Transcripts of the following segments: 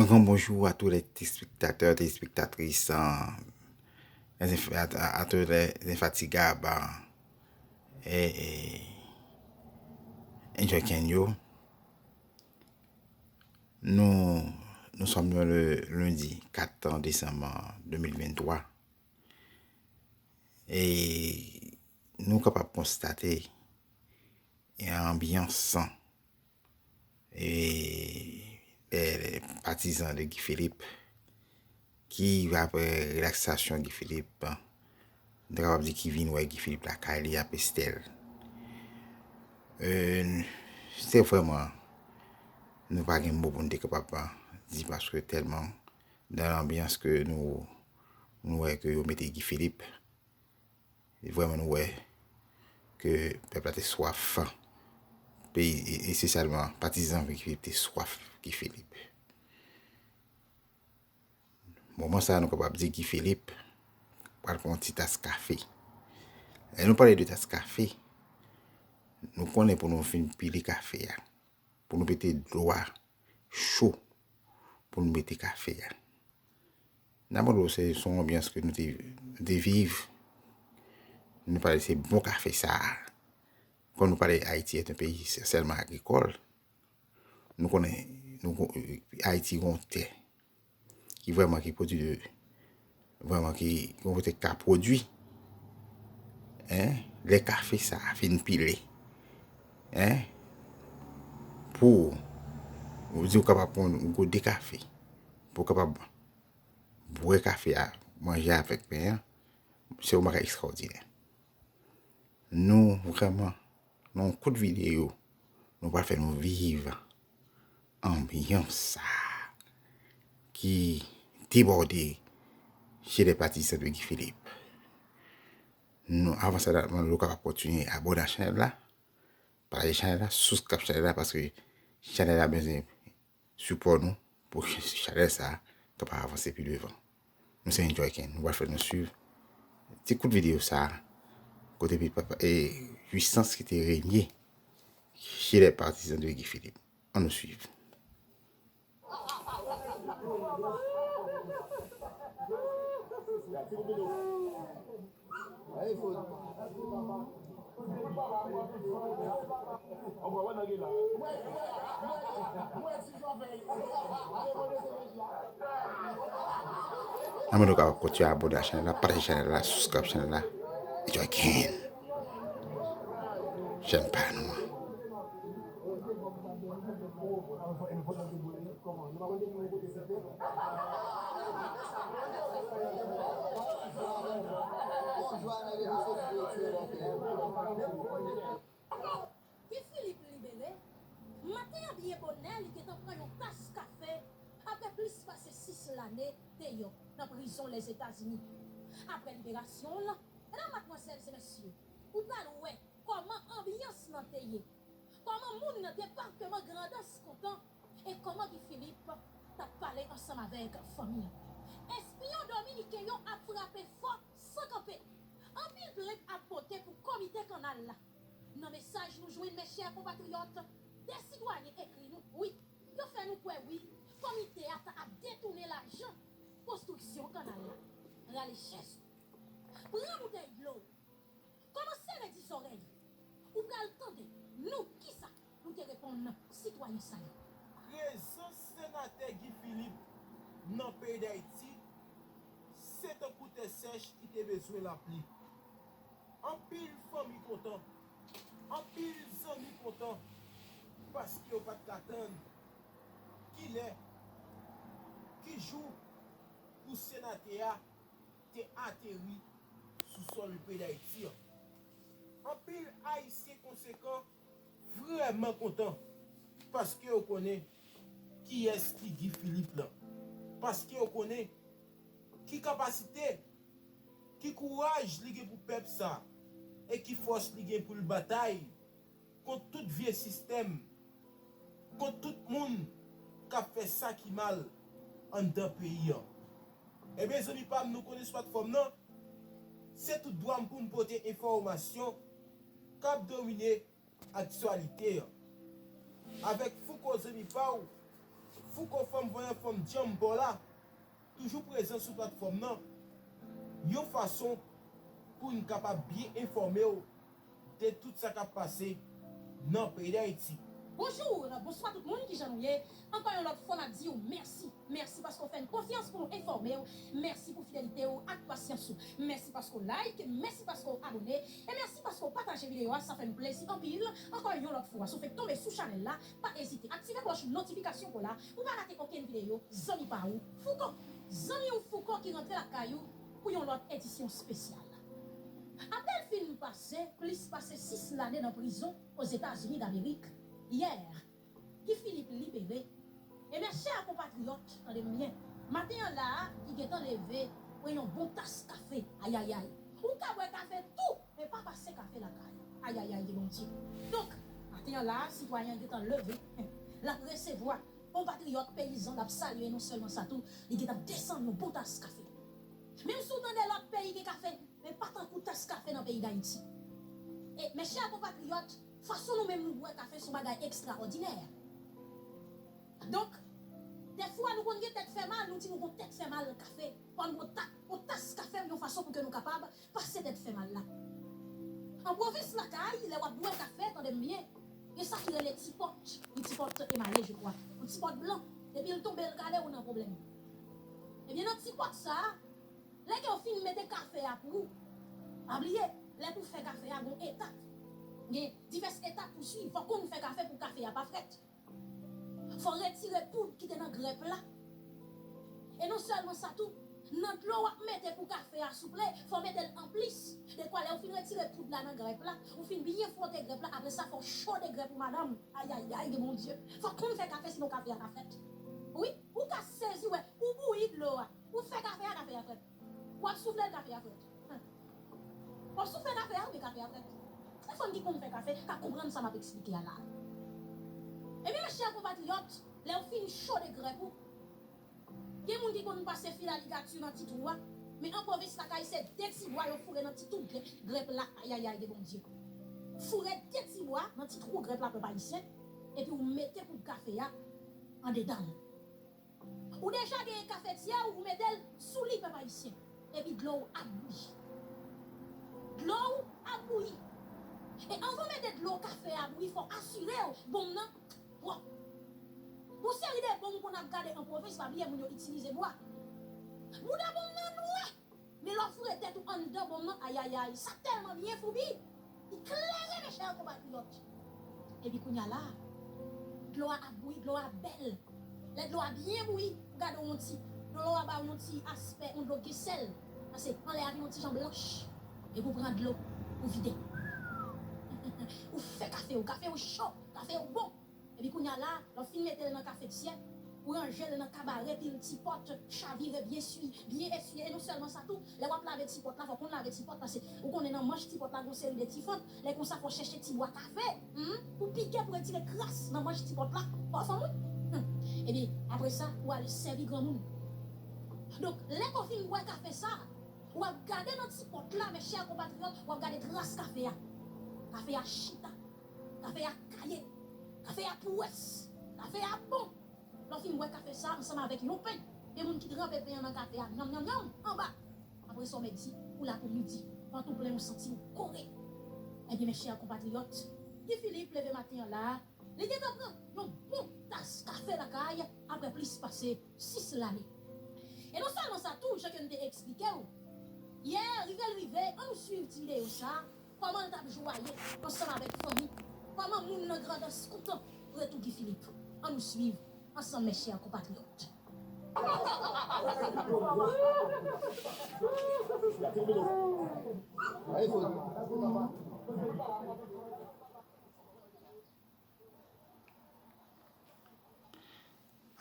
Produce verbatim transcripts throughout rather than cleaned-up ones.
Un grand bonjour à tous les téléspectateurs, téléspectatrices, euh, les inf- à, à- à tous les infatigables, euh, et, et Enjoy Ken yo. Nous, nous sommes le lundi quatre décembre deux mille vingt-trois. E nou kapab konstate yon anbyans e, e patizan de Guy Philippe ki, apre relaksasyon Guy Philippe, nou ta kapab di ki vin wè Guy Philippe lakay li ap Estèl. E, se vrèman, nou pa gen mo pou nou te kapab di paske tèlman nan anbyans ke nou, nou wè ke yo mete Guy Philippe. Vrèman, nou wè ke pèp la te swaf. Peyi, e, espesyalman patizan Guy Philippe te swaf Guy Philippe. Moman sa a, nou kapab di Guy Philippe pral pran yon ti tas kafe. Lè nou pale de tas kafe, nou konnen pou nou fin pile kafe a, pou nou mete dlo a cho, pou nou mete kafe a. N ap montre w se, se yon anbyans ke nou te, nou te viv. Nou pale se bon kafe sa a. Kòm nou pale Ayiti est un pays sèlman agrikòl, nou konnen nou, Ayiti gen yon tè ki vrèman ki pwodui de, vrèman ki gen yon kote k ka pwodui, en, lè kafe sa a fin pile, en, pou ou di ou kapab pran yon gode kafe, pou w kapab bwè kafe a, manje avèk pen an, se yon bagay ekstraòdinè. Nou vrèman, nan yon kout videyo, nou pral fè nou viv anbyans sa a ki debòde chez les partisans de Guy Philippe. Nou, avan sa, nou kapab kontinye abòne a chanèl la, pataje chanèl la, subscribe chanèl la, paske chanèl la bezwen sipò nou pou chanèl sa a kapab avanse pi devan. Nou se Enjoy Ken, nou pral fè nou swiv ti kout videyo sa a, kote pi papa e pwisans ki te renye chez les partisans de Guy Philippe. Ann nou swiv. Ann mande w kapab kontinye abòne a chanèl la, pataje chanèl la, subscribe chanèl la. Enjoy Ken. Chèn pa nou an. Guy Philippe libere, maten an byen bonè li gentan pran yon tas kafe apre plis pase sis lane deyò nan prizon Lèzetazini. Apre liberasyon l, medam, madmwazèl e mesye, ou pral wè kòman anbyans lan te ye, kòman moun nan depatman Grandans kontan, e kòman Guy Philippe t ap pale ansanm avèk fanmi an. Espyon dominiken yo ap frape fò san kanpe. Anpil plent ap pote pou komite kanal la. Nan mesaj nou jwenn, mes chers compatriotes, de sitwayen ekri nou, wi, yo fè nou kwè, wi, komite a ta ap detounen lajan konstriksyon kanal la. Rale chèz ou, pran boutèy dlo w, kòmanse redi zòrèy ou, ou pral tande nou kisa nou te reponn sitwayen sa yo. Prezans senatè Guy Philippe nan peyi Dayiti, se tankou tè sèch ki te bezwen lapli. Anpil fanmi kontan, anpil zanmi kontan, paske yo pa t ka tann kilè, ki jou pou senatè a te ateri sou sòl peyi Dayiti an. Anpil Ayisyen konsekan vrèman kontan, paske yo konnen kiyès ki Guy Philippe lan, paske yo konnen ki kapasite, ki kouraj li gen pou pèp sa, e ki fòs li gen pou l batay kont tout vye sistèm, kont tout moun k ap fè sa ki mal anndan peyi an. Ebyen, zanmi pa m, nou konnen sou platfòm nan, se tout dwa m pou m pote enfòmasyon k ap domine aktyalite an. Avèk Fouco, zanmi pa w, Fouco Fò M voye fanm djanm pa w la toujou prezan sou platfòm nan, yon fason pou n kapab byen enfòme w de tout sa k ap pase nan peyi Dayiti. Bonjou, bonswa tout moun, kijan nou ye? Ankò yon lòt fwa, n ap di w mèsi. Mèsi paske w fè n konfyans pou nou enfòme w. Mèsi pou fidelite w ak pasyans ou. Mèsi paske w like, mèsi paske w abòne, e mèsi paske w pataje videyo a, sa fè n plezi anpil. Ankò yon lòt fwa, si w fenk tonbe sou chanèl la, pa ezite, aktive klòch notifikasyon pou w la, pou w pa rate okenn videyo, zanmi pa ou, Fouco. Zanmi w Fouco ki rantre lakay ou pou yon lòt edisyon espesyal. Apre l fin pase plis pase sis lane nan prizon Ozetazini Damerik, yè, Guy Philippe libere. E mes chers compatriotes, tande m byen, maten an la a, li gentan leve, pran yon bon tas kafe. Ayayay. Ou ka bwè kafe tou, men pa pase kafe lakay. Ayayay de Bondye. Donk, maten an la a, sitwayen an gentan leve, l ap resevwa konpatriyòt peyizan, l ap salye, non sèlman sa tou, li gentan desann yon bon tas kafe. Menm si w tande lòt peyi gen kafe, men pa tankou tas kafe nan peyi Dayiti. E, mes chers compatriotes, fason nou menm nou bwè kafe se yon bagay ekstraòdinè. Donk, dèfwa nou konn gen tèt fè mal, nou di nou gon tèt fè mal kafe, fò n bwè ta-, yon tas kafe yon fason pou ke nou kapab pase tèt fè mal la. An pwovens lakay, lè w ap bwè kafe, tande m byen, gen sa ki rele ti pòt, yon ti pòt emale, je crois, yon ti pòt blan, depi l tonbe, l kale, ou nan pwoblèm. Ebyen, nan ti pòt sa a, lè ke w fin mete kafe a pou ou, pa bliye, lè pou fè kafe a, gon etap. Gen divès etap pou swiv. Fòk ou konn fè kafe pou kafe a pa frèt. Fò w retire poud ki te nan grèp la. E non sèlman sa tou, nan dlo w ap mete pou kafe a, souple, fò w mete l anplis. Dekwa lè w fin retire poud la nan grèp la, ou fin byen fwote grèp la, apre sa fò w chode grèp ou madanm. Ayayay de Bondye. Fò w konn fè kafe sinon kafe a pa frèt. Wi, ou ka sezi wè, ou bouyi dlo a, ou fè kafe a, kafe a frèt. W ap soufle l, kafe a frèt. Hen. W ap soufle kafe a, wi, kafe a frèt. Se fanm ki konn fè kafe ka konprann sa m ap eksplike a la. Ebyen, mes chers compatriotes, lè w fin chode grèp ou, gen moun ki konn pase fil aligati nan ti twou a, men an pwovens lakay se de ti bwa yo foure nan ti twou grè-, grèp la, ayayay de Bondye. Foure de ti bwa nan ti twou grèp la, pèp ayisyen, epi w mete poud kafe a andedan l. Ou deja genyen kafetyè w, ou mete l sou li, pèp ayisyen. Epi dlo w ap bouyi. Dlo w ap bouyi. E anvan w mete dlo kafe a bouyi, fò w asire w bonm nan pwòp. Gon seri de bonm ou konn ap gade an pwovens, pa bliye moun yo itilize bwa. Bouda bonm nan nwè. Men lè w foure tèt ou anndan bonm nan, ayayay, sa tèlman byen foubi. Li klere, mes chers compatriotes. Epi kounye a la, dlo a ap bouyi, dlo a bèl. Lè dlo a byen bouyi, ou gade yon ti, dlo a ba w yon ti aspè, yon dlo gen sèl. Paske anlè a vin yon ti jan blanch. Epi ou pran dlo, ou vide. Ou fè kafe w, kafe w cho, kafe w bon. Epi kounye a la, lè w fin mete l nan kafetyè, ou ranje l nan kabare, pil ti pòt, chavire, byen swi, byen eswiye. E non sèlman sa tou, lè w ap lave ti pòt la, fò w konn lave ti pòt, paske ou konnen nan manch ti pòt la gon seri de ti fant. Lè konsa, fò w chèche ti bwa kafe, hmm, pou pike, pou retire kras nan manch ti pòt la. Fò w fanm, wi. Hmm. Epi, apre sa, ou ale sèvi granmoun. Donk, lè ke w fin bwè kafe sa, w ap gade nan ti pòt la, mes chers compatriotes, w ap gade tras kafe a. Kafe a chita. Kafe a kaye. Kafe a pwès. Kafe a bon. Lè w fin bwè kafe sa ansanm avèk yon pen, gen moun ki tranpe pen an nan kafe a, nyanm, nyanm, nyanm, anba. Apre sa, w mèt di, ou la pou midi. Vant ou plen, ou santi w kore. Ebyen, mes chers compatriotes, Guy Philippe leve maten an la, li gentan pran yon bon tas kafe lakay apre plis pase sis lane. E non sèlman sa tou, jan ke m te eksplike w, yè, rive l rive, ann nou swiv ti videyo sa a, kòman l t ap jwaye ansanm avèk fanmi, kòman moun nan Grandans kontan retou Guy Philippe. Ann nou swiv ansanm, mes chers compatriotes.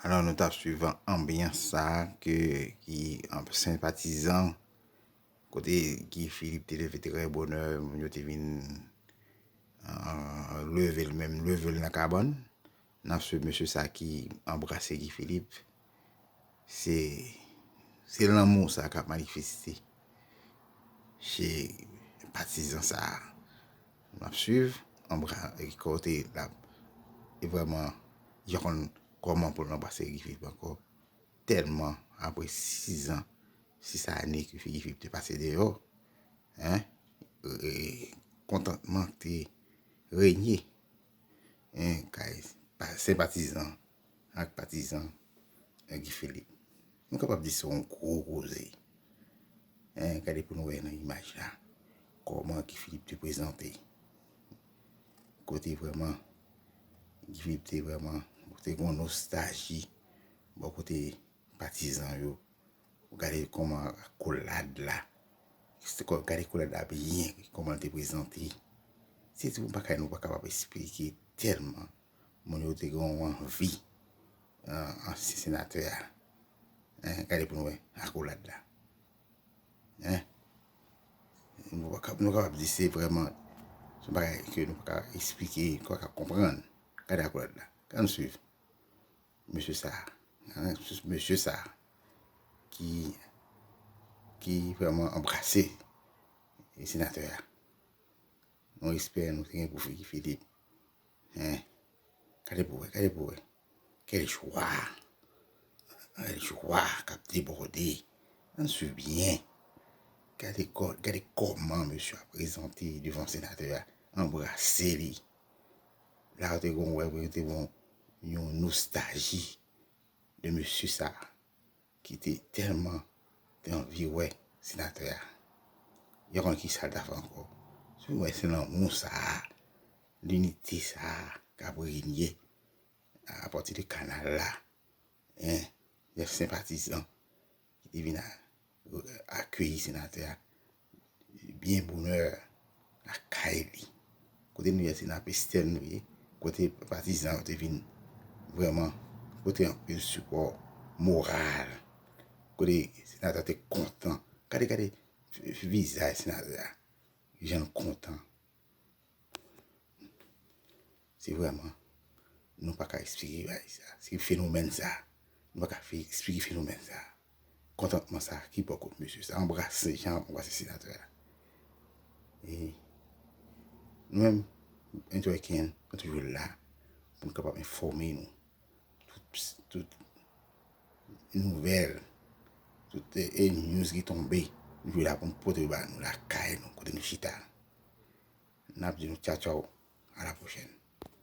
Alò, nou t ap swiv anbyans sa a ke, ki, an, senpatizan, kote Guy Philippe te leve trè bonè, moun yo te vin, an, leve l, menm leve l nan kabann. N ap swiv mesye sa ki anbrase Guy Philippe. Se, se lanmou sa k ap manifeste chez patizan sa a. N ap swiv, anbra-, kote l ap, e vrèman, jan konn kòman pou l anbrase Guy Philippe ankò, tèlman apre sis an, sis ane ke Guy Philippe te pase deyò, en, e, kontantman te renye, en, kay pa, senpatizan ak patizan, en, Guy Philippe. Nou kapab di se yon gwo koze. En, gade pou nou wè nan imaj la kòman Guy Philippe te prezante. Kote vrèman Guy Philippe te vrèman, te gen yon nostalji bò kote patizan yo. Ou gade kòman akolad la, se kò, gade akolad la byen, kòman l te prezante. Se yon bagay nou pa kapab esplike tèlman moun yo te gen yon anvi, an, ansyen senatè a. En, gade pou nou wè akolad la. En, nou pa ka, nou kapab di se vrèman, se yon bagay ke nou pa ka esplike, nou pa ka konprann. Gade akolad la. Gade nou swiv. Mesye sa, en, mesye sa ki, ki vrèman anbrase senatè a. Yon respè nou te gen pou Guy Philippe. En, gade pou wè, gade pou wè. Quelle joie! Quelle joie k ap debòde. Ann swiv byen. Gade kò, gade kòman mesye a prezante devan senatè a, anbrase li. La, ou te gon wè, ou te gon yon nostalji de mesye sa ki te tèlman te anvi wè senatè a. Yo konn ki sa l ta fè ankò. Si w wè se lanmou sa a, linite sa a k ap renye apati de kanal la, en, de senpatizan ki te vin a, akeyi senatè a byen bonè lakay li. Kote nou ye, se nan Pestèl nou ye. Kote patizan yo te vin vrèman pote anpil sipò moral. Kote senatè te kontan. Gade, gade vizaj senatè a. Jan l kontan. Se vrèman, nou pa ka esplike bagay sa. Se fenomèn sa. Nou pa ka fe, esplike fenomèn sa. Kontantman sa ki bò kot mesye sa. Anbrase, jan anbrase senatè a. E nou menm, N T Y K N, nou toujou la pou nou kapab enfòme nou. Tout, tout nouvèl, tout, e, e news ki tonbe, nou toujou la pou nou pote yo ba nou lakay nou, kote nou chita. N ap di nou tchaw tchaw, a la pwochèn.